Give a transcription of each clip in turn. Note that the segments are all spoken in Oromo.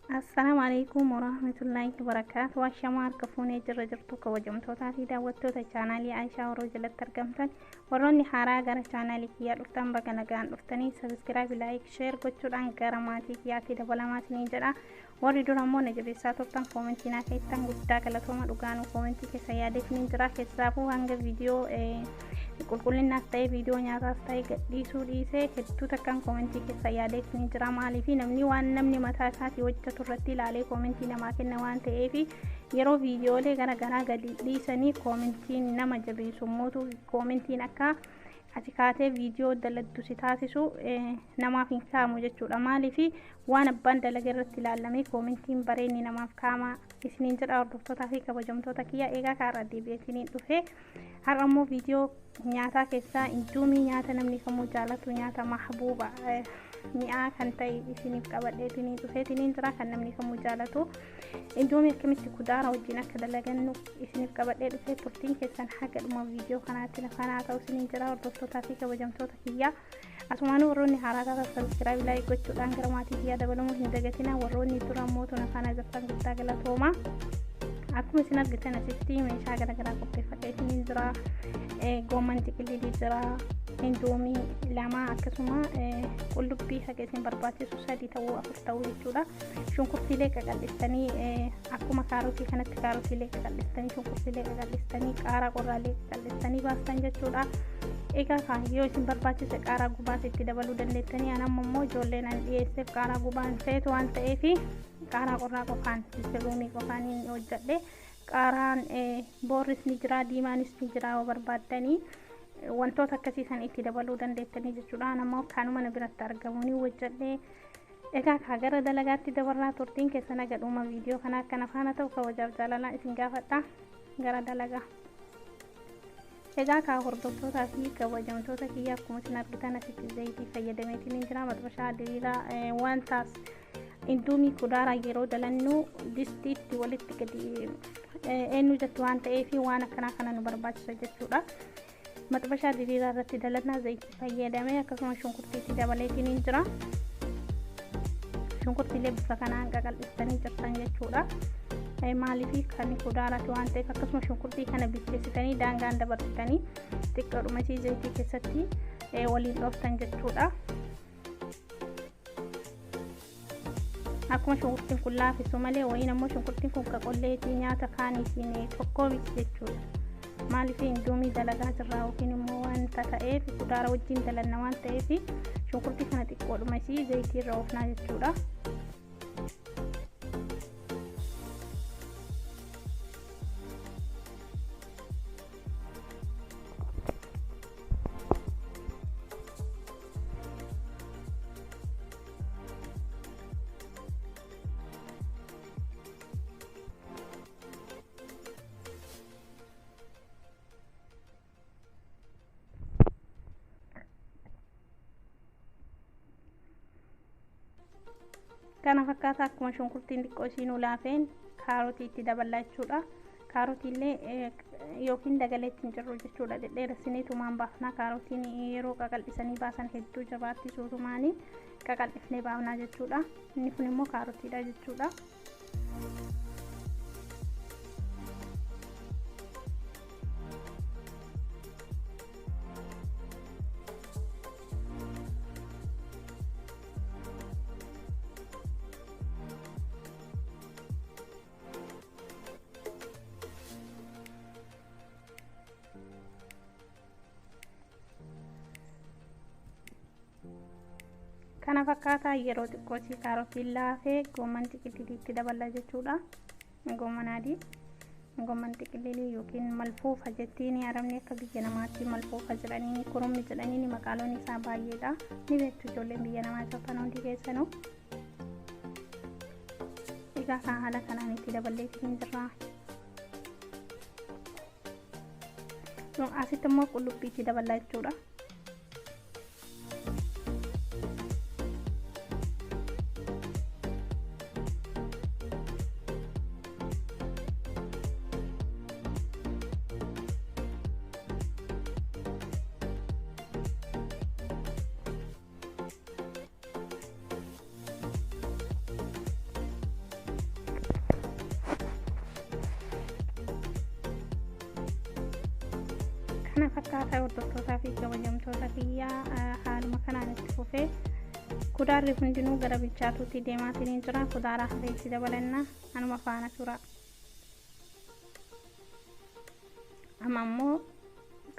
Assalaamu alaikum warahmatullaahi wabarakaatu. Waashamaa harka fuunee jirra jirtu kabajamtootaa fi daawwattoota chaanaalii Aayishaa Horoo jalatti argamtan, warroonni haaraa gara chaanaalii kiyyaa dhuftan baga nagaan dhuftanii, subscribe, like, share gochuudhaan gara maatii kiyyaatti dabalamaa isiniin jedha. Warri dura immoo na jabeessaa turtan, koomentii naa keessan guddaa galatooma. Dhugaanuu koomentii keessa yaadeefiniin jira. Keessaafuu hanga viidiyoo qulqullinaas ta'e, viidiyoo nyaataas ta'e gadhiisuu dhiisee hedduu takkaan koomentii keessa yaadeefiniin jira. Maaliif namni waan namni mataa isaatii hojjetu irratti ilaalee koomentii namaa kenna waan ta'eef, yeroo viidiyoolee gara garaa gadi dhiisanii koomentiin nama jabeessu mootu koomentiin akka ati kaatee viidiyoo daladdu si taasisu namaaf hin kaa'amu jechuudha. Maaliif waan abbaan dalaga irratti ilaallamee koomentiin bareenni namaaf kaa'ama isiniin jedha, hordoftootaa fi kabajamtoota kiyya. Eegaa kaarra deebi'eetiniin dhufe. Har'a immoo viidiyoo nyaataa keessaa indoomii, nyaata namni kamuu jaalatu, nyaata mahbuuba mi'aa kan ta'e isiniif qabadheetiniin dhufeetiniin jira. Kan namni kamuu jaalatu indoomii akkamitti kudaara wajjin akka dalagannu isiniif qabadhee dhufee, turtiin keessan haga dhuma viidiyoo kanaatti nafanaa ta'u isiniin jira, hordoftootaa fi kabajamtoota kiyya. Asumaanuu warroonni haaraa taatan subscribe, like gochuudhaan gara maatii kiyyaa dabalamuu hin dagatina. Warroonni dura mootu nafanaa jirtan guddaa galatooma. Akkuma isin argitan asitti meeshaa garaagaraa qopheeffadhee isiniin jira. Goomman xiqililii jira, indoomii 2, akkasuma qullubbii haga isin barbaachisu 3 ta'uu, 4 ta'uu jechuudha. Shunkurtiilee qaqal'istanii, akkuma kaarotii kanatti kaarotiilee qaqal'istanii, shunkurtiilee qaqal'istanii, qaaraa qorraalee qaqal'istanii baastan jechuudha. Egaa yoo isin barbaachise qaaraa gubaas itti dabaluu dandeettanii. An amma immoo ijoolleen an dhiyeesseef qaaraa gubaan feetu waan ta'eef qaaraa qorraa qofaan, ruumii qofaan hin hojjedhe. Qaaraan boorris ni jira, diimaanis ni jira, yoo barbaaddanii wantoota akkasii san itti dabaluu dandeettanii jechuudha. An ammoo kanuma na biratti argamu ni hojjedhe. Egaa kaa gara dalagaatti dabarraa, turtiin keessan haga dhuma viidiyoo kana akkana faana ta'u kabajaaf jaalalaa isin gaafadha. Gara dalagaa. Egaa kaa hordoftootaa fi kabajamtoota kiyya, akkuma isin argitan asitti zayitii fayyadameetiin jira. Maxbashaa diriiraa wantaas indoomii kudaaraa yeroo dalannu distiitti walitti gadi eenyu jettu waan ta'eef waan akkanaa kana nu barbaachisa jechuudha. Maxbashaa diriiraa irratti dalannaa, zayitii fayyadamee akkasuma shunkurtiitti dabaleetiin jira. Shunkurtiilee bifa kanaan qaqal'istanii jirtan jechuudha. Maaliif kan kudaaraati waan ta'eef, akkasuma shunkurtii kana bilcheessitanii daangaan dabarsitanii xiqqoodhuma isii zayitii keessatti waliin dhooftan jechuudha. Akkuma shunkurtiin kun laafisu malee, wayiin ammoo shunkurtiin kun qaqolleetii nyaata kaaniitiin tokko miti jechuudha. Maaliif indoomii dalagaa jirra yookiin immoo wanta ta'eef kudaara wajjin dalanna waan ta'eef shunkurtii kana xiqqoodhuma isii zayitii irra oofnaa jechuudha. Kana fakkaata. Akkuma shunkurtiin xiqqoo isiin laafeen kaarotii itti daballaa jechuudha. Kaarotiillee yookiin dagaleetti hin jirru jechuudha. Dhedheerassinee tumaan baafnaa. Kaarotiin yeroo qaqal'isanii baasan hedduu jabaatti, suutumaanii qaqal'ifnee baafnaa jechuudha. Inni kun immoo kaarotiidha jechuudha. Kana fakkaataa yeroo xiqqoosii kaarotiin laafee goomman xiqilliitti daballa jechuudha. Goomman adii, goomman xiqillii yookiin malfuufa jettiin arabni, akka biyya namaatti malfuufa jedhanii, kurummi jedhanii, maqaaloon isaa baay'eedha. Ni beektu ijoolleen biyya namaa jirtan hundi keessanuu. Egaa kan haala kanaan itti daballeetiin jirra. Asitti immoo qullubbiitti daballa jechuudha. Kana fakkaataa hordoftootaa fi kabajamtoota kiyyaa, haaluma kanaan itti fufee kudaarri hundinuu gara bilchaatuutti deemaatiin jira. Kudaaraa hafee itti dabalanna, anuma faana tura. Amma ammoo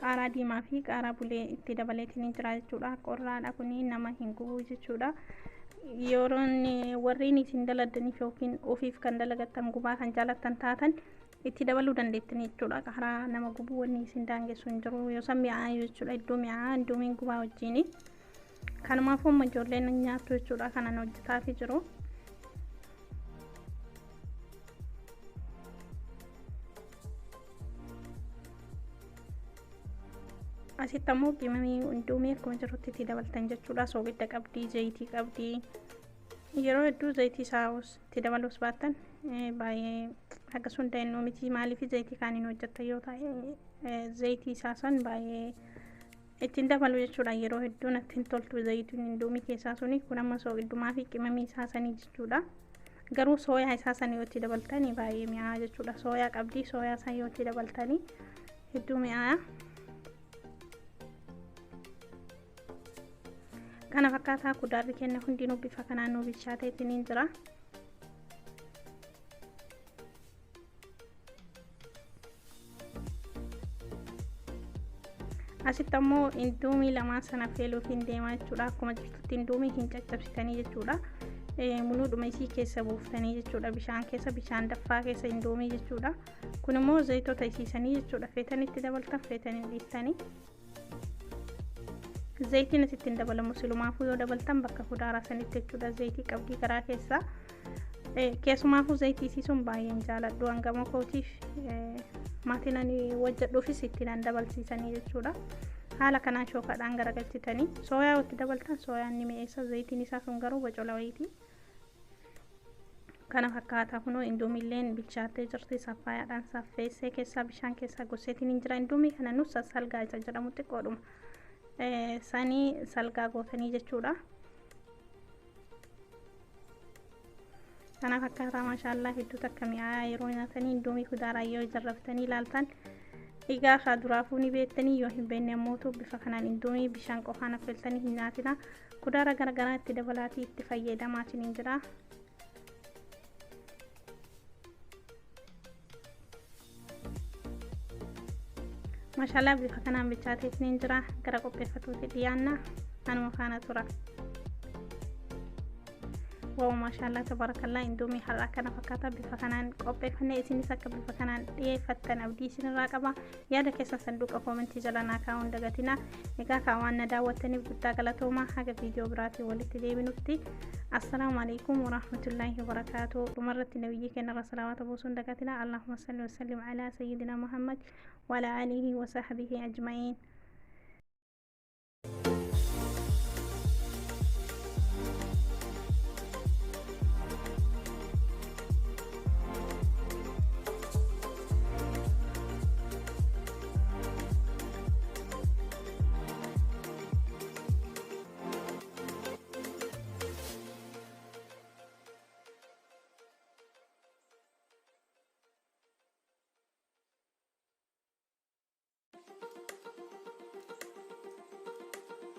qaaraa diimaa fi qaaraa bulee itti dabaleetiin jira jechuudha. Qorraadha kuni, nama hin gubu jechuudha. Yeroon warreen isin daladdaniif yookiin ofiif kan dalagattan gubaa kan jaalattan taatan itti dabaluu dandeettanii jechuudha. Karaa nama gubuu wanni isin daangessu hin jiru. Yoo san mi'aa jechuudha, iddoo mi'aa indomiin gubaa wajjini. Kanumaafuu amma ijoolleen nyaattu jechuudha kanan hojjetaafi jiru. Asitti ammoo qimamii indoomii akkuma jirutti itti dabaltan jechuudha. Soogidda qabdii, zayitii qabdii. Yeroo hedduu zayitii isaa itti dabaluus baattan baay'ee akkasuma da'inuu miti. Maaliif zayitii kaaniin hojjetta yoo ta'e, zayitii isaa san baay'ee ittiin dabalu jechuudha. Yeroo hedduu natti hin toltu zayitiin indoomii keessaa suni. Kun amma soogiddumaa fi qimamii isaa sanii jechuudha. Garuu sooyaa isaa san yoo itti dabaltanii baay'ee mi'aa jechuudha. Sooyaa qabdii, sooyaa san yoo itti dabaltanii hedduu mi'aa. Kana fakkaataa kudaarri kenna hundinuu bifa kanaan nu bilchaateetiin jira. Asitti ammoo indoomii lamaan sana feeluuf hin deemaa jechuudha. Akkuma jirtutti indoomii hin caccabsitanii jechuudha. Muluudhuma isii keessa buuftanii jechuudha. Bishaan keessa, bishaan daffaa keessa indoomii jechuudha. Kun immoo zayitoota isiisanii jechuudha. Feetan itti dabaltan, feetan hin dhiiftanii. Zayitiin asitti hin dabalamu, silumaafuu yoo dabaltan bakka kudaaraa sanitti jechuudha. Zayitii qabdii karaa keessaa. Keessumaafuu zayitii isiisuun baay'een jaaladhu, hangama kootiif maatiin ani hojjedhuufis itti nan dabalsiisanii jechuudha. Haala kanaan shookaadhaan garagalchitanii sooyaa itti dabaltan, sooyaan ni mi'eessa. Zayitiin isaa sun garuu bocola wayiiti. Kana fakkaata, kunoo indoomiilleen bilchaattee jirti. Saffaayaadhaan saffeessee keessaa bishaan keessaa goseetiin hin jira. Indoomii kana nus salgaa isa jedhamu xiqqoodhuma sanii salgaa gootanii jechuudha. Kana fakkaataa, maashaallaa, hedduu takka mi'aayaa. Yeroo nyaatanii indoomii kudaaraa yoo jarraftanii ilaaltan, egaa haa duraafuu ni beektanii, yoo hin beekne ammoo bifa kanaan indoomii bishaan qofaan affeeltanii hin nyaatina. Kudaara garagaraa itti dabalaatii itti fayyadamaatiin hin jira. Maashaallaa, bifa kanaan bilchaateetiin hin jira. Gara qopheeffatuutti dhiyaanna, anuma faana tura. Wow, maashaallaa, tabaarakallaa, indoomii har'a kana fakkaata bifa kanaan qopheeffannee. Isinis akka bifa kanaan dhiyeeffattan abdii isinirraa qaba. Yaada keessan sanduuqa koomentii jala naa kaa'uun dagatina. Egaa kaawwan na daawwattaniif guddaa galatooma. Haga viidiyoo biraatiin walitti deebinutti, assalaamu alaikum warahmatullaahi wabarakaatu. Dhumarratti nabiyyi keenyarra salawaata buusuun dagatina. Allahumma salli wasallim alaa sayyidina Muhammad وعلى آله وصحبه أجمعين.